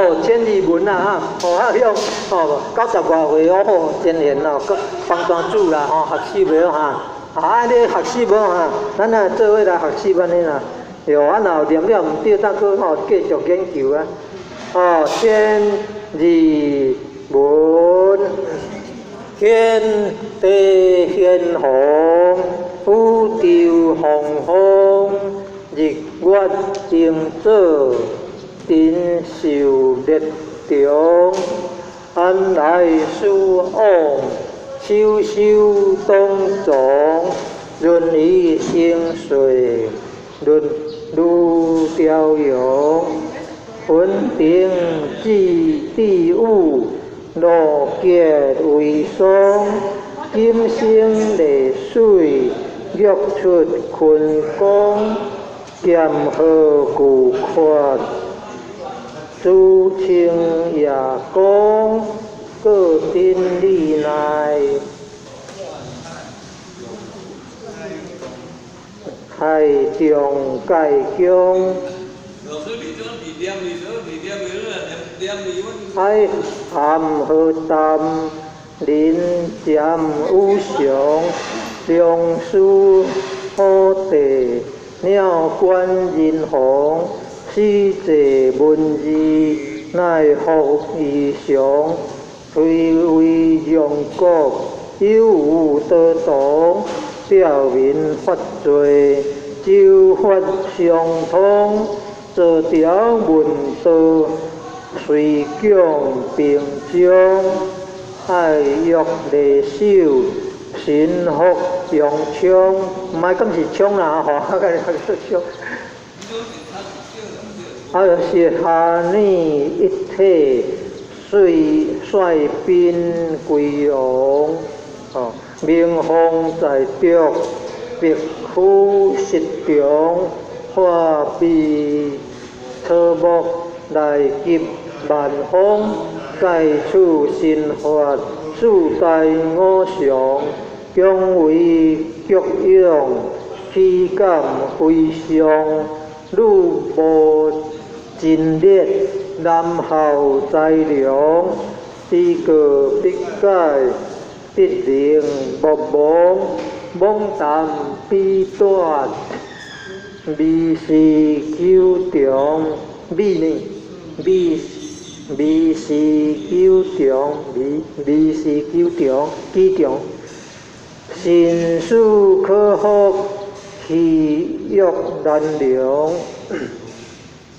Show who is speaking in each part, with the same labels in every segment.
Speaker 1: 哦，千字文啊哈，哦，啊，遐哦，90外歲哦，真賢哦，閣幫單主啦吼，學習的哈，啊，你學習無哈？咱啊做伙來學習按呢啦。喲，啊，若有念了毋對，再閣吼繼續研究啊。哦，千字文，天地玄黃，宇宙洪荒，日月星座，珍獸列長，安來四往，首首當從，論語成說，論如雕陽，雲頂智地武，路結為霜，金星麗水，玉出坤光，劍河巨闊，朱清夜光，各真理內，海中界疆。海含河淡，人占五常，中书好地，鸟观人防，四济文字，乃福异常，推为阳国，有无得同，表民法罪，周法相通，坐条问道，随讲平章，爱玉礼手，神福用枪，毋爱讲是枪啦吼，啊，个叫枪。啊，是哈尼一体，率率兵归王，哦，明风在竹，白虎失长，化悲草木来及万方，盖处神法，四大五常，强为菊勇，岂敢非常？女无尽力，男孝才良，知过必改，得能莫忘，妄谈彼断，微时求长，美呢？微微时求长，微微时求长，记长。神思可福，气欲难量。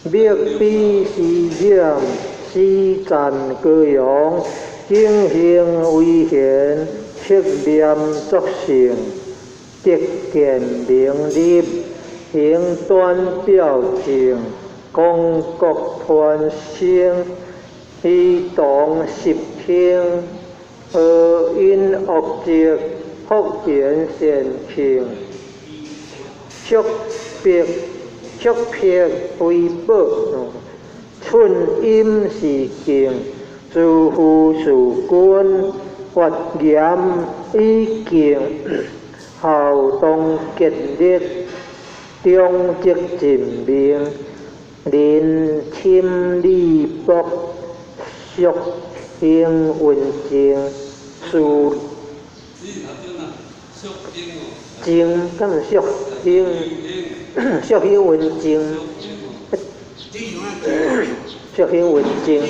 Speaker 1: 灭彼时染，死赞高扬。景行为贤，七念作圣，得见明立，行端表正，光国传声，虚动十听，恶因恶积，福缘善庆，速别速撇为宝，寸阴是敬，诸夫事君，发言以敬，孝当吉力，忠则尽命，仁亲礼薄，俗行温静，事静，敢是俗行，俗行温静，俗行温静。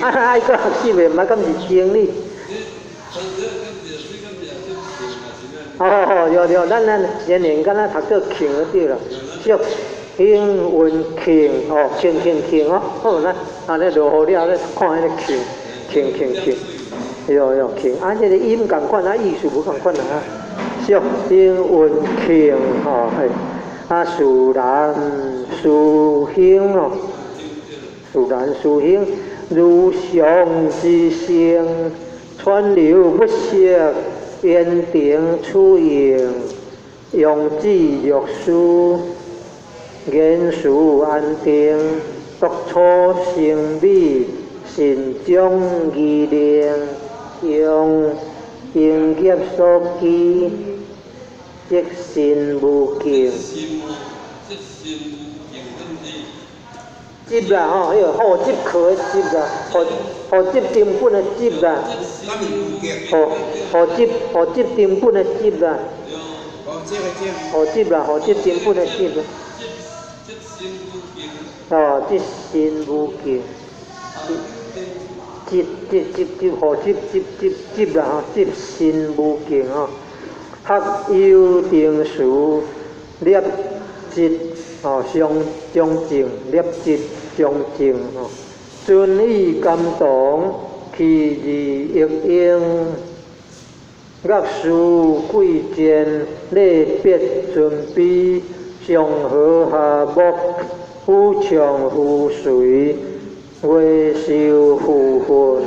Speaker 1: 啊，愛閣學習的，毋捌敢是静呢？哦，對對，咱先年敢若讀做慶就對啦，俗行溫慶，哦，慶慶慶哦，好，咱按呢落雨了咧看彼個慶，慶慶慶，對對慶，啊，這個音仝款，啊，意思無仝款啊。俗行溫慶，吼，嘿，啊，自然事興哦，自然事興，如常之性，川流不息。言定出應，用智若思，言事安定，獨處生美，善終義令，用應業所機，即心無境。執啦吼，彼個戶籍科的執啦，戶籍謄本的執啦，戶籍謄本的執啦，戶籍啦，戶籍謄本的執啦。哦，執身無見，執執執執戶籍執執執啦吼，執身無見吼，學有定時，立即哦，相將正，立即將正吼，尊意感動，其義亦應，樂事貴賤，禮別尊卑，祥和和睦，夫唱婦隨，月受福分，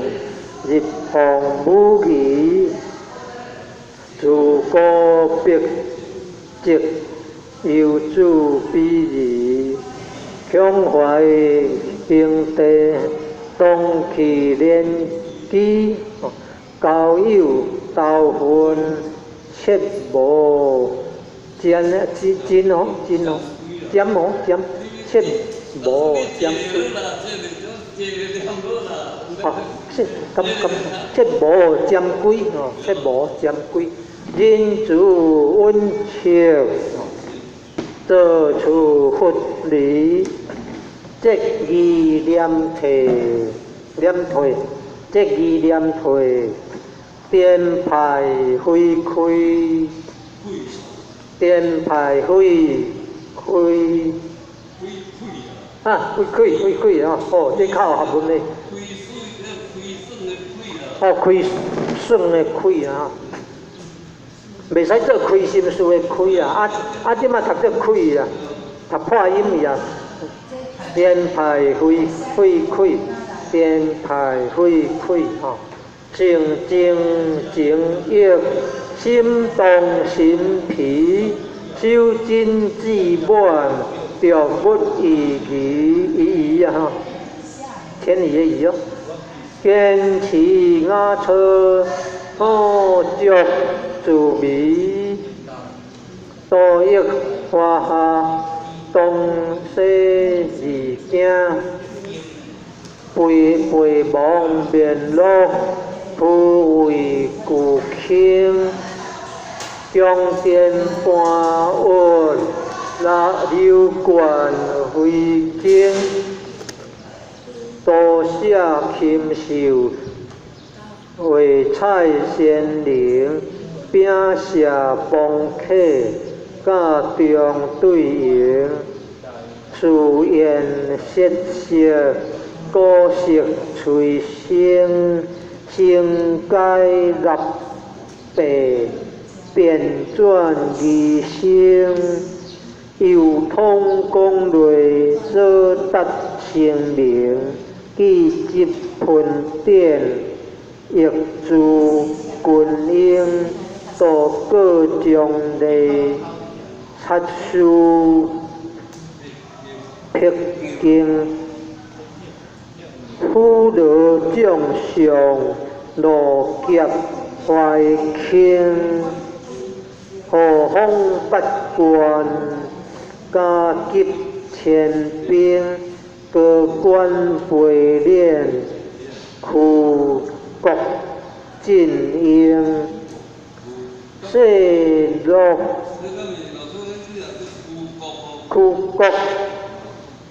Speaker 1: 日放武儀，自古筆跡，猶自比擬，胸懷兄弟，同氣連枝，交友投分，切無沾真真哦真哦，沾哦沾，切無沾。哦，是咁咁，切無沾軌哦，切無沾軌，仁慈溫情，做出佛理，節義廉體，廉退，節義廉退，顛派非開，顛派非開，啊，非開非開哦，哦，這較有學問咧。哦，虧損的虧啊，袂使做虧心事的虧啊！啊啊，這馬讀做虧啊，讀破音去啊。顛派非非虧，顛派非虧吼，靜靜靜欲，心動心脾，修真志滿，著物意義意義啊吼，遷移的移哦。堅持雅錯，好足自迷，多益華夏，東西二經，背背忘面樂，虛偽具輕，中殿搬運，流貫非經。多寫禽獸，畫彩鮮靈，餅寫崩客，教中對應，自然色色，古色催生，成解立白，變轉義生，又通功類，所達成名。記執噴典，亦自群英，道過將麗，察事北京，虎羅將相，路劫懷卿，和風八關，加急千兵。高官背臉，屈國進英，世樂屈國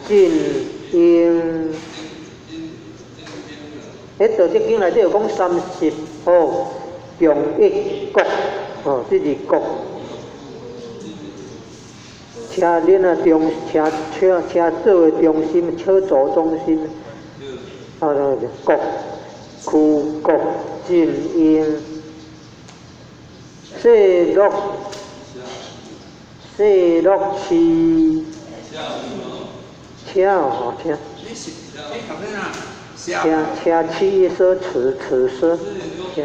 Speaker 1: 進英。喺《道德經》內底有講三十號共一國，哦，這是國。車輪啊，中車車車組的中心，車軸中心，啊，國區國進英，世樂世樂市，車哦，車。車車七說此此說，車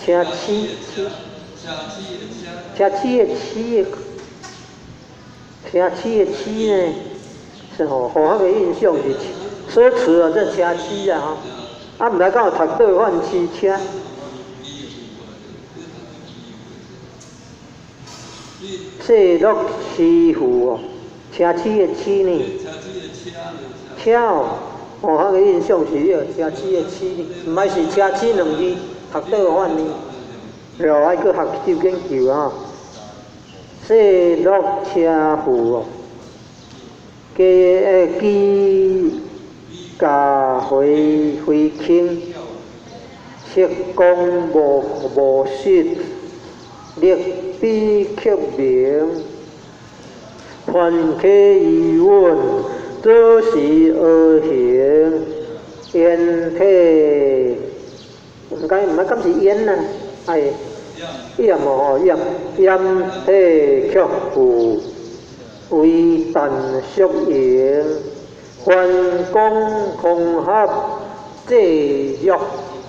Speaker 1: 車七七，車七的七。車七的七呢，是吼，予我個印象是奢侈啊，這車七啊吼，啊，毋知敢有讀倒反飼車。世樂師傅哦，車齒的齒呢？車哦，哦，我个印象是彼個車齒的齒呢，毋愛是車齒兩字讀倒反呢？對，愛閣學習研究啊。細樂車富哦，加機駕回回輕，色光無無失，力比克明，團體疑問，做事而行，煙體，毋該毋愛敢是煙啊，哎，厭哦，厭厭體克負，為但縮形，環光空合，濟弱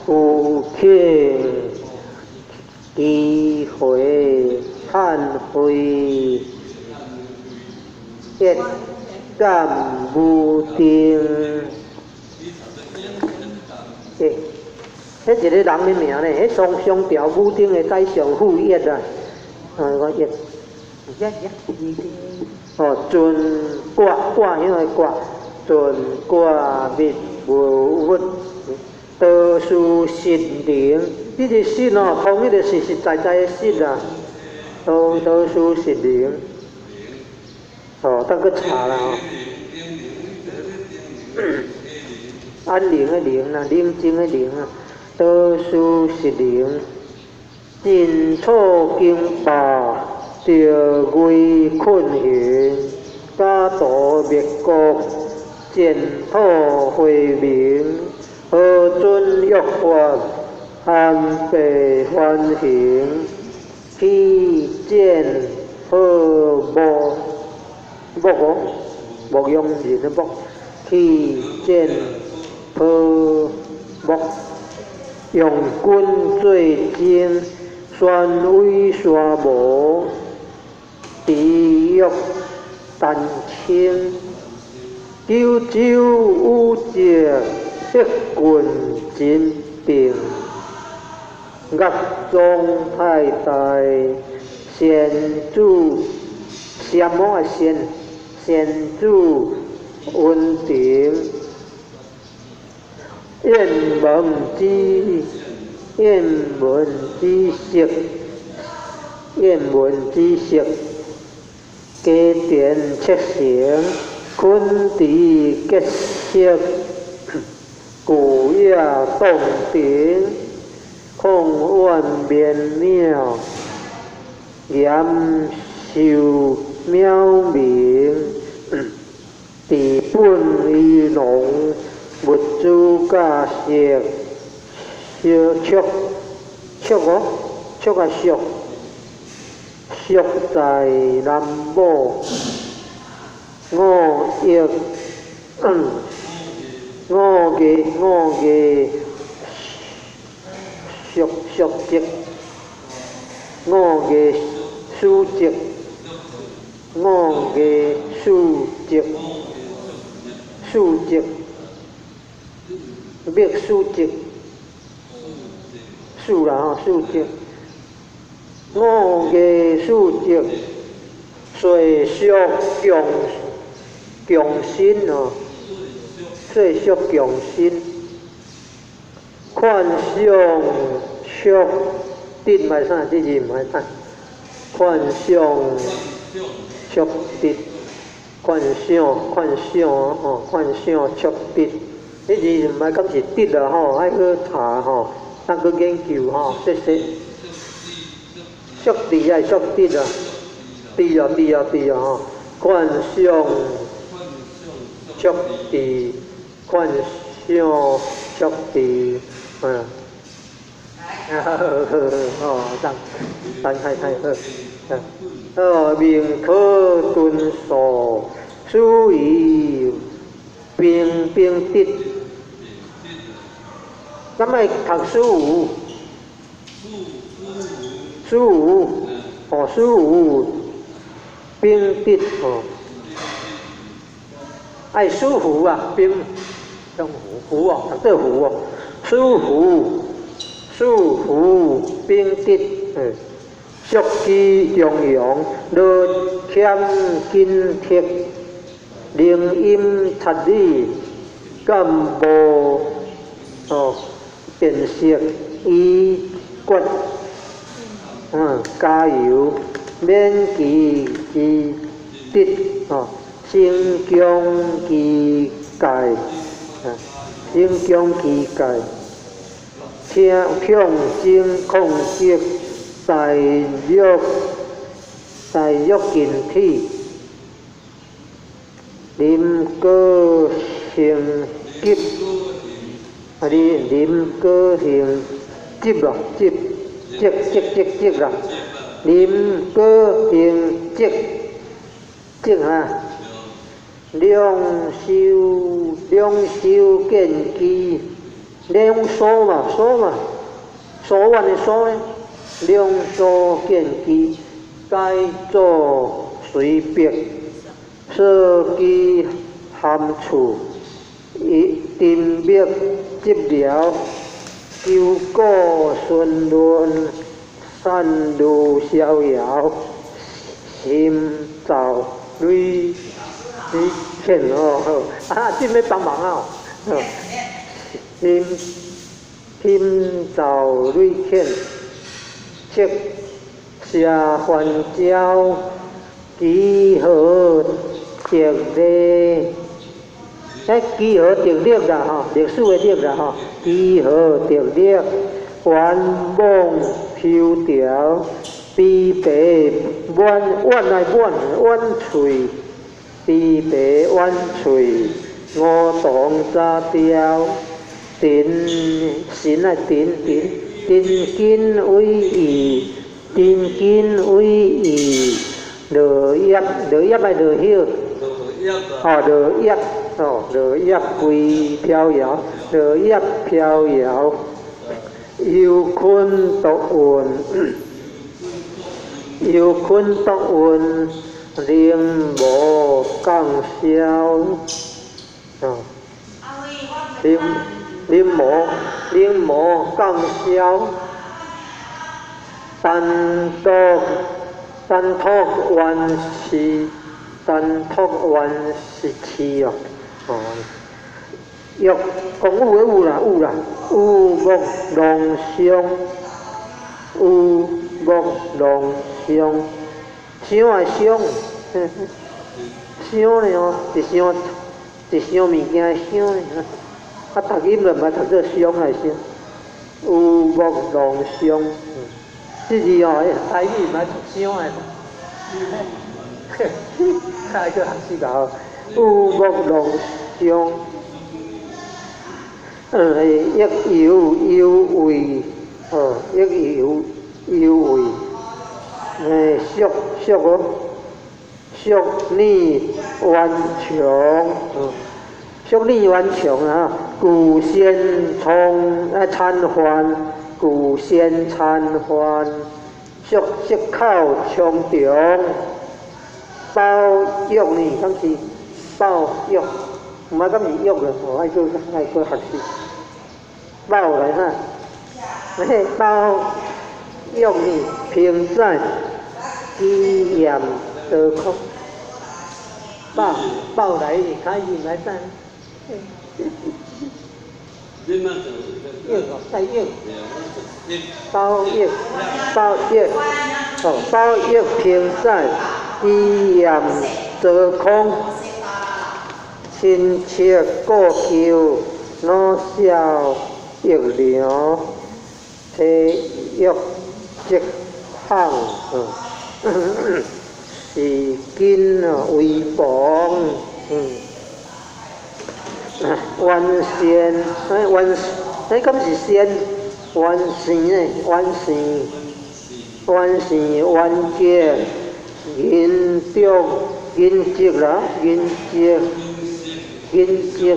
Speaker 1: 扶傾，機會漢會，一感無定。欸，彼一個人的名呢？彼宋宋朝武丁的宰相傅說啊，啊，我說。哦，盡掛掛香的掛，盡掛滅無物，道事實靈。這個實哦，通彼個實實在在的實啊，道道事實靈。哦，等閣查啦吼。安寧的寧啦，寧靜的寧啊，道事實靈，盡處經霸，著危困形，家徒滅國，淨土慧明，何尊欲法，含白歡行，起見好木木哦，牧羊人的牧，起見好木，用軍做精，宣威沙無，地獄丹青，九州五岳，德棍真定，樂宗太大，先祖什麼啊？先先祖溫庭，願聞之願聞之色，願聞之色，加田七成，坤地結色，古野洞庭，控萬綿渺，嚴壽渺明，治本於農，物資價色，小速速哦，速啊速，速在南武，五億五個五個速速積，五個數積，五個數積，數積，滅數積，數啦吼，數積，五個數積，歲縮強強身哦，歲縮強身，款相速得嘛啥？這字毋愛睇，款相速得，款相款相吼，款相速得，這字毋愛敢是得啦吼，愛閣查吼，咱閣研究吼，謝謝。速得還是速得啊？對啊對啊對啊吼，款相速得，款相速得，嗯。好好好，哦，當當太太好，哦，明可敦素，屬於平平得，敢愛讀書有？書有，哦，書有平得哦，愛舒服啊，平，用福哦，讀做福哦，舒服。舒服平得，嗯，速記中庸，落欠緊貼，靈音察理，敢無哦辨識以決，加油免其之德哦，成強其界，成強其界，聽向精控制，大略大略近體，臨果行急，啊你臨果行急咯，急，急急急急啦，臨果行急，急啊！兩修兩修見機，兩所嘛所嘛，所緣的所呢？兩所見機，改做隨筆，所機含處，伊沉默寂寥，求果順論，散如逍遙，心造累累欠哦，好啊，這欲幫忙啊，心心造累欠，七舍煩焦，幾何得利？哎，幾何得力啦吼，歷史的歷啦吼，幾何得力？冤枉抽條，疲疲滿滿來滿滿喙，疲疲滿喙，梧桐早凋，陳神啊陳陳陳根偉義，陳根偉義，落葉落葉愛落葉，哦落葉哦落葉歸飄搖，落葉飄搖，幽坤獨運，幽坤獨運，靈無降消，哦，靈靈無靈無降消，單獨單託原是單託原是痴哦，哦，欲講有的有啦有啦，有目龍相，有目龍相，相愛相，相呢哦，一箱一箱物件的箱呢，啊讀音就毋捌讀做相還是有目龍相，這字哦，台語毋捌讀相的，愛閣學習下，有目龍相，益有有為，哦，益有有為，俗俗哦，俗逆頑強，俗逆頑強啊！具先創啊參幻，具先參幻，俗息口長長，保育呢？敢是保育？毋捌敢是育啦，哦，愛閣愛閣學習。保來啥？嘿，保育呢？平載基嚴多空，保保來開始來等。育哦，再育。保育，保育，哦，保育平載基嚴多空，親切故舊，老少育良，體育積行，是根為薄，完善，哎完，哎敢是善，完善呢？完善，完善完結，銀著銀積啦，銀積，銀積，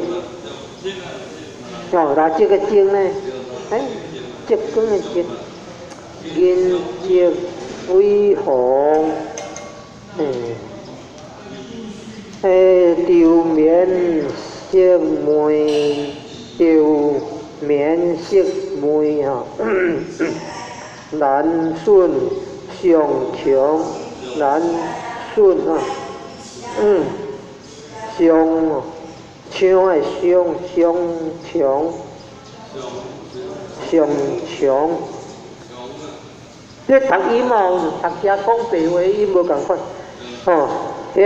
Speaker 1: 哦，哪這個積呢？哎，積光的積，銀積偉宏，哎，丟面色梅，丟面色梅哈，難順上強，難順啊，上唱的上上長上長。這讀音哦，讀遮講白話音無仝款，吼，弦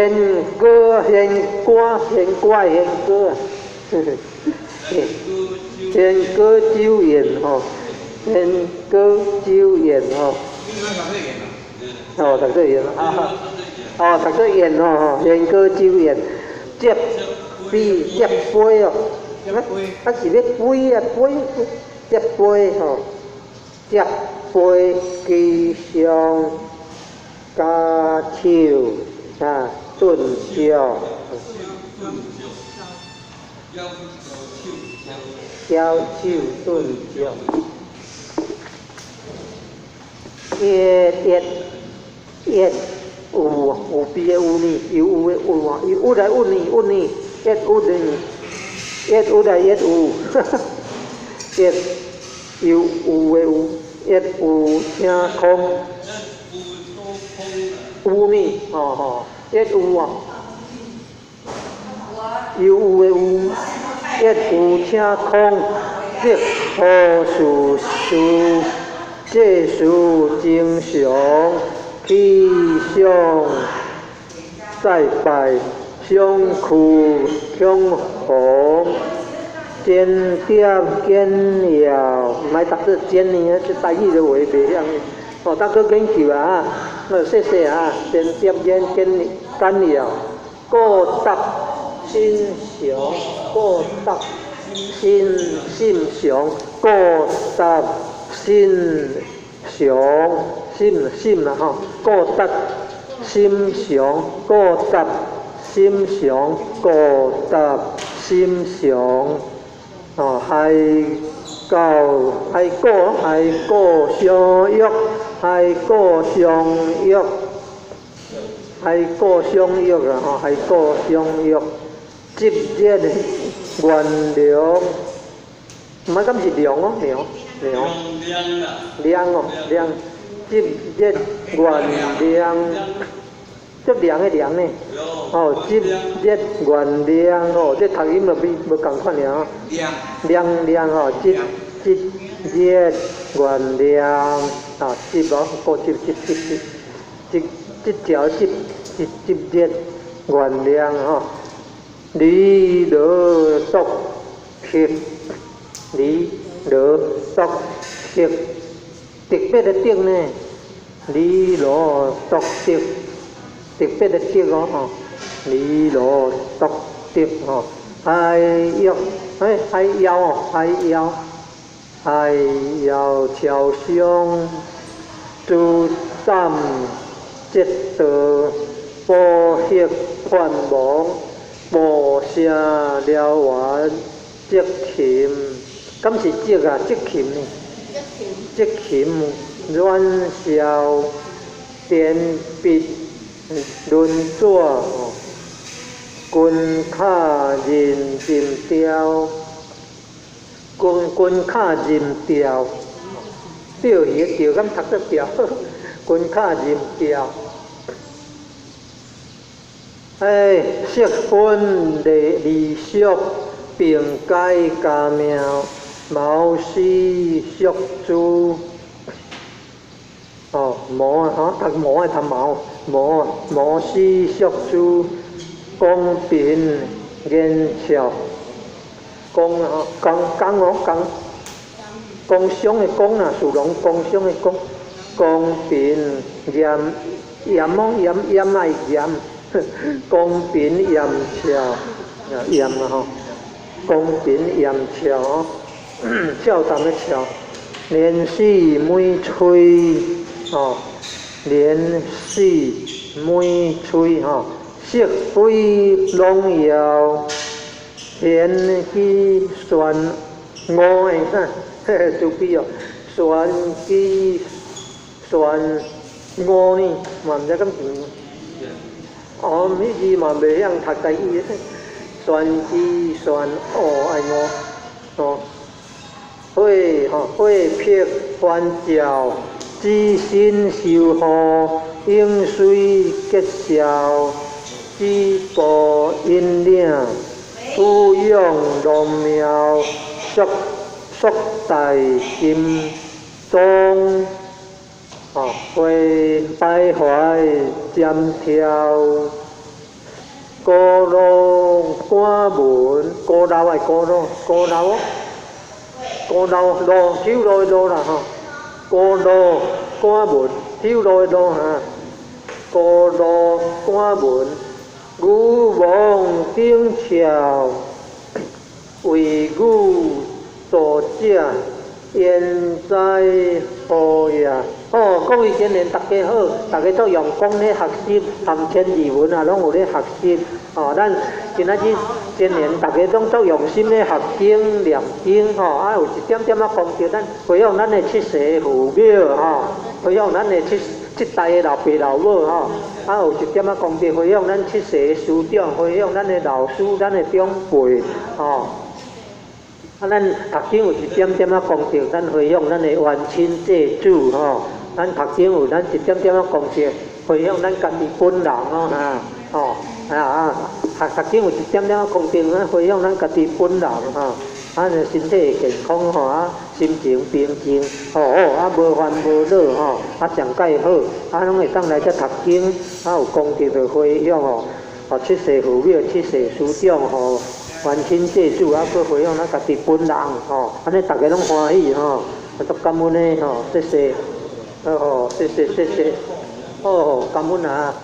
Speaker 1: 歌弦歌弦歌弦歌啊，弦歌酒宴吼，弦歌酒宴吼，哦，讀做宴啊，哦，讀做宴吼吼，弦歌酒宴，接杯接杯哦，啊是咧杯啊杯，接杯吼，接杯機上加手啊，頓腳，交手頓腳，一一一有有邊的有呢，有有的有啊，有來有呢有呢，一有呢，一有來一有，一有有的有。一有聽空，有呢，吼吼，一有啊，有有的有，一有聽空，得何事事，這事正常，起相再拜，相去相逢。檢點簡要，莫讀做簡呢，這台語都話袂曉。哦，大哥研究啊，那謝謝啊，檢點簡簡簡要，故答心常，故答心心常，故答心常，心心啦吼，故答心常，故答心常，故答心常。哦，海到海古海古相約，海古相約，海古相約啊！吼，海古相約，節日原諒，毋捌敢是量哦，量量量哦，量節日原諒。足涼的涼呢，哦，節日原諒哦，這讀音就比無仝款爾吼。涼涼吼，節節日原諒啊，節哦，過節節節節節節條節節節日原諒吼，離羅獨克，離羅獨克，特別的德呢，離羅獨德。特別的德哦吼，離羅獨德吼，海玉哎海妖哦，海妖，海妖超相，諸斬節道，寶血幻亡，無聲燎原，積琴，敢是積啊？積琴呢？積琴軟簫，顛筆。輪轉吼，軍卡人沉釣，軍軍卡人釣，釣魚的釣，敢讀做釣？軍卡人釣。哎，色分離離俗，並解家命，毛絲淑珠。哦，毛啊，吼，讀毛愛讀毛，毛毛絲淑珠，公平言俏，公啊，公公哦，公，工商的工啊，屬龍工商的工，公平嚴嚴哦，嚴嚴愛嚴，公平嚴俏，啊嚴啊吼，公平嚴俏哦，俏淡的俏，連絲每吹。哦，連絲每吹吼，色非攏耀，玄機玄五的啥？嘿嘿，自閉哦，玄機玄五呢，嘛毋知敢是。哦，彼字嘛袂曉讀台語，玄機玄五愛五，哦，火吼火劈翻照。只身受禍，永垂結笑，止步引領，普仰龍妙，速速大金裝，哦，會徘徊尖跳，古路趕文，古老的古老，古老哦，古老路，走路的路啦吼，古路趕文，走路的路哈，古路趕文，牛王頂翹，為汝助者，焉知何也？哦，各位先人，大家好，大家都用功咧學習，含千字文啊，攏有咧學習。哦，咱今仔日先人大家攏足用心咧學經念經，吼，啊有一點點仔功德，咱回向咱的七世父母，吼，回向咱的七七代的老爸老母，吼，啊有一點仔功德，回向咱七世師長，回向咱的老師，咱的長輩，吼。啊，咱讀經有一點點仔功德，咱回向咱的冤親債主，吼。咱讀經有咱一點點仔功德，回向咱家己本人哦，哈，吼，啊啊，讀讀經有一點點仔功德，咱回向咱家己本人吼，啊，身體會健康吼，啊，心情平靜，吼，啊，無煩無惱吼，啊，上蓋好，啊，攏會當來遮讀經，啊，有功德就回向吼，哦，七世父母、七世師長吼，冤親債主，啊，閣回向咱家己本人吼，按呢逐家攏歡喜吼，啊，足感恩的吼，謝謝。哦，謝謝謝謝，哦，感恩啊。